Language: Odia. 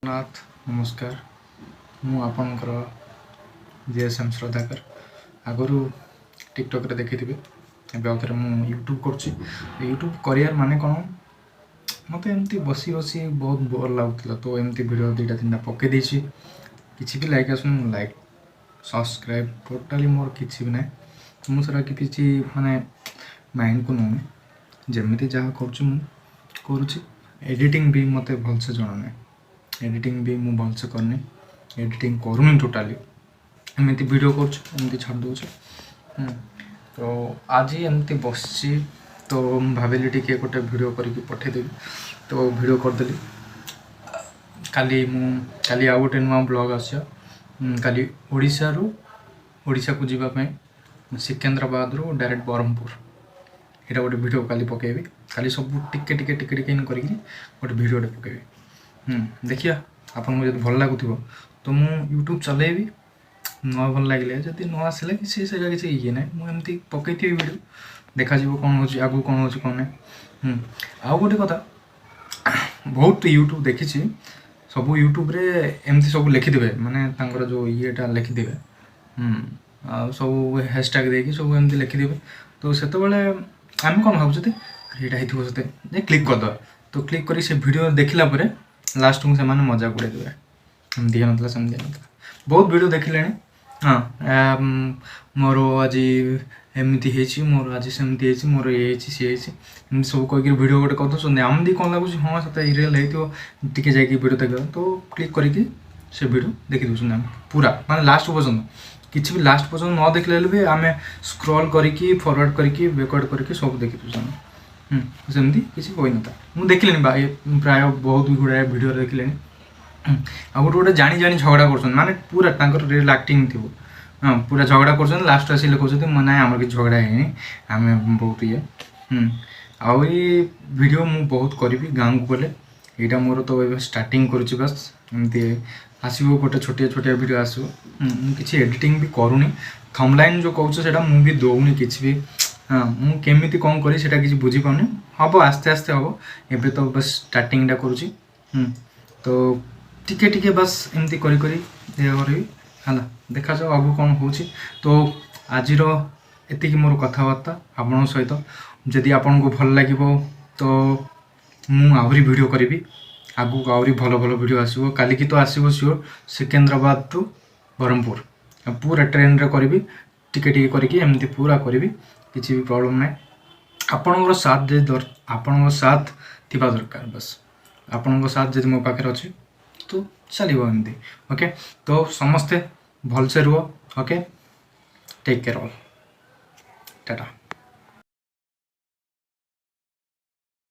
ଜଗନ୍ନାଥ। ନମସ୍କାର। ମୁଁ ଆପଣଙ୍କର ଜିଏସ୍ଏମ୍ ଶ୍ରଦ୍ଧାକର। ଆଗରୁ ଟିକଟକ୍ରେ ଦେଖିଥିବେ, ଏବେ ଆଉ ଥରେ ମୁଁ ୟୁଟ୍ୟୁବ୍ କରୁଛି। ୟୁଟ୍ୟୁବ୍ କରିବାର ମାନେ କ'ଣ? ମୋତେ ଏମିତି ବସି ବସି ବହୁତ ବୋର୍ ଲାଗୁଥିଲା, ତ ଏମିତି ଭିଡ଼ିଓ ଦୁଇଟା ତିନିଟା ପକାଇ ଦେଇଛି। କିଛି ବି ଲାଇକ୍ ଆସୁନି। ମୁଁ ଲାଇକ୍, ସବସ୍କ୍ରାଇବ୍ ଟୋଟାଲି ମୋର କିଛି ବି ନାହିଁ। ମୁଁ ସେଟା କିଛି ମାନେ ମାଇଣ୍ଡକୁ ନେଉନି। ଯେମିତି ଯାହା କରୁଛି, ମୁଁ କରୁଛି। ଏଡ଼ିଟିଂ ବି ମୋତେ ଭଲସେ ଜଣା ନାହିଁ। ଏଡ଼ିଟିଂ ବି ମୁଁ ଭଲସେ କରିନି, ଏଡ଼ିଟିଂ କରୁନି ଟୋଟାଲି। ଏମିତି ଭିଡ଼ିଓ କରୁଛି, ଏମିତି ଛାଡ଼ି ଦେଉଛି। ତ ଆଜି ଏମିତି ବସିଛି, ତ ମୁଁ ଭାବିଲି ଟିକେ ଗୋଟେ ଭିଡ଼ିଓ କରିକି ପଠେଇଦେବି, ତ ଭିଡ଼ିଓ କରିଦେଲି। କାଲି ଆଉ ଗୋଟେ ନୂଆ ବ୍ଲଗ୍ ଆସିବ। କାଲି ଓଡ଼ିଶାରୁ ଓଡ଼ିଶାକୁ ଯିବା ପାଇଁ ସିକନ୍ଦରାବାଦରୁ ଡାଇରେକ୍ଟ ବ୍ରହ୍ମପୁର, ଏଇଟା ଗୋଟେ ଭିଡ଼ିଓ କାଲି ପକାଇବି। କାଲି ସବୁ ଟିକେ ଟିକେ ଟିକେ ଟିକେ କରିକି ଗୋଟେ ଭିଡ଼ିଓଟେ ପକାଇବି। ଦେଖିବା, ଆପଣଙ୍କୁ ଯଦି ଭଲ ଲାଗୁଥିବ ତ ମୁଁ ୟୁଟ୍ୟୁବ୍ ଚଲେଇବି। ନ ଭଲ ଲାଗିଲେ, ଯଦି ନ ଆସିଲେ, କିଛି ସେଇଟା କିଛି ଇଏ ନାହିଁ। ମୁଁ ଏମିତି ପକାଇଥିବି ଭିଡ଼ିଓ, ଦେଖାଯିବ କ'ଣ ହେଉଛି ଆଗକୁ, କ'ଣ ହେଉଛି କ'ଣ ନାହିଁ। ଆଉ ଗୋଟେ କଥା, ବହୁତ ୟୁଟ୍ୟୁବ୍ ଦେଖିଛି। ସବୁ ୟୁଟ୍ୟୁବ୍ରେ ଏମିତି ସବୁ ଲେଖିଦେବେ, ମାନେ ତାଙ୍କର ଯେଉଁ ଇଏଟା ଲେଖିଦେବେ, ଆଉ ସବୁ ହ୍ୟାସଟ୍ୟାଗ୍ ଦେଇକି ସବୁ ଏମିତି ଲେଖିଦେବେ। ତ ସେତେବେଳେ ଆମେ କ'ଣ ଭାବୁଛନ୍ତି, ଏଇଟା ହେଇଥିବ ସତେ ଯେ, କ୍ଲିକ୍ କରିଦେବା। ତ କ୍ଲିକ୍ କରି ସେ ଭିଡ଼ିଓ ଦେଖିଲା ପରେ ଲାଷ୍ଟକୁ ସେମାନେ ମଜାକ ଉଡ଼େଇଦେବେ, ଏମିତି ହେଇନଥିଲା, ସେମିତି ହେଇନଥିଲା। ବହୁତ ଭିଡ଼ିଓ ଦେଖିଲେଣି। ହଁ, ମୋର ଆଜି ଏମିତି ହେଇଛି, ମୋର ଆଜି ସେମିତି ହେଇଛି, ମୋର ଇଏ ହେଇଛି, ସିଏ ହେଇଛି, ଏମିତି ସବୁ କହିକି ଭିଡ଼ିଓ ଗୋଟେ କରିଦେଉଛନ୍ତି। ଆମକୁ କ'ଣ ଲାଗୁଛି, ହଁ, ସତ ରିଏଲ୍ ହେଇଥିବ, ଟିକେ ଯାଇକି ଭିଡ଼ିଓ ଦେଖିବା। ତ କ୍ଲିକ୍ କରିକି ସେ ଭିଡ଼ିଓ ଦେଖି ଦେଉଛନ୍ତି ଆମେ ପୁରା, ମାନେ ଲାଷ୍ଟ ପର୍ଯ୍ୟନ୍ତ। କିଛି ବି ଲାଷ୍ଟ ପର୍ଯ୍ୟନ୍ତ ନ ଦେଖିଲେ ହେଲେ ବି ଆମେ ସ୍କ୍ରଲ୍ କରିକି, ଫରୱାର୍ଡ଼ କରିକି, ବ୍ୟାକୱାର୍ଡ଼ କରିକି ସବୁ ଦେଖି ଦେଉଛନ୍ତି। ସେମିତି କିଛି ହୋଇନଥାଏ। ମୁଁ ଦେଖିଲିଣି ବା ପ୍ରାୟ ବହୁତ ଗୁଡ଼ାଏ ଭିଡ଼ିଓ ଦେଖିଲିଣି। ଆଉ ଗୋଟେ ଗୋଟେ ଜାଣି ଜାଣି ଝଗଡ଼ା କରୁଛନ୍ତି, ମାନେ ପୁରା ତାଙ୍କର ରିଏଲ୍ ଆକ୍ଟିଂ ଥିବ। ହଁ, ପୁରା ଝଗଡ଼ା କରୁଛନ୍ତି, ଲାଷ୍ଟ ଆସିଲେ କହୁଛନ୍ତି, ନାଇଁ, ଆମର କିଛି ଝଗଡ଼ା ହେଇନି, ଆମେ ବହୁତ ଇଏ। ଆହୁରି ଭିଡ଼ିଓ ମୁଁ ବହୁତ କରିବି ଗାଁକୁ ଗଲେ। ଏଇଟା ମୋର ତ ଏବେ ଷ୍ଟାର୍ଟିଂ କରୁଛି, ବାସ୍ ଏମିତି ଆସିବ, ଗୋଟେ ଛୋଟିଆ ଛୋଟିଆ ଭିଡ଼ିଓ ଆସିବ। ମୁଁ କିଛି ଏଡ଼ିଟିଂ ବି କରୁନି। ଥମ୍ବନେଲ୍ ଯେଉଁ କହୁଛ, ସେଇଟା ମୁଁ ବି ଦେଉନି କିଛି ବି। ହଁ, ମୁଁ କେମିତି କ'ଣ କରିବି, ସେଇଟା କିଛି ବୁଝିପାରୁନି। ହେବ, ଆସ୍ତେ ଆସ୍ତେ ହେବ। ଏବେ ତ ବାସ୍ ଷ୍ଟାର୍ଟିଂଟା କରୁଛି। ତ ଟିକେ ଟିକେ ବାସ୍ ଏମିତି କରି କରି ଇଏ କରିବି। ହେଲା, ଦେଖାଯାଉ ଆଗକୁ କ'ଣ ହେଉଛି। ତ ଆଜିର ଏତିକି ମୋର କଥାବାର୍ତ୍ତା ଆପଣଙ୍କ ସହିତ। ଯଦି ଆପଣଙ୍କୁ ଭଲ ଲାଗିବ ତ ମୁଁ ଆହୁରି ଭିଡ଼ିଓ କରିବି। ଆଗକୁ ଆହୁରି ଭଲ ଭଲ ଭିଡ଼ିଓ ଆସିବ। କାଲିକି ତ ଆସିବ ସିଓର, ସିକନ୍ଦରାବାଦ ଟୁ ବ୍ରହ୍ମପୁର ପୁରା ଟ୍ରେନରେ କରିବି। ଟିକେ ଟିକେ କରିକି ଏମିତି ପୁରା କରିବି, କିଛି ବି ପ୍ରୋବ୍ଲେମ୍ ନାହିଁ। ଆପଣଙ୍କ ସାଥ ଥିବା ଦରକାର ବାସ୍। ଆପଣଙ୍କ ସାଥ ଯଦି ମୋ ପାଖରେ ଅଛି ତ ଚାଲିବ ଏମିତି। ଓକେ, ତ ସମସ୍ତେ ଭଲସେ ରୁହ। Okay, take care all, tata.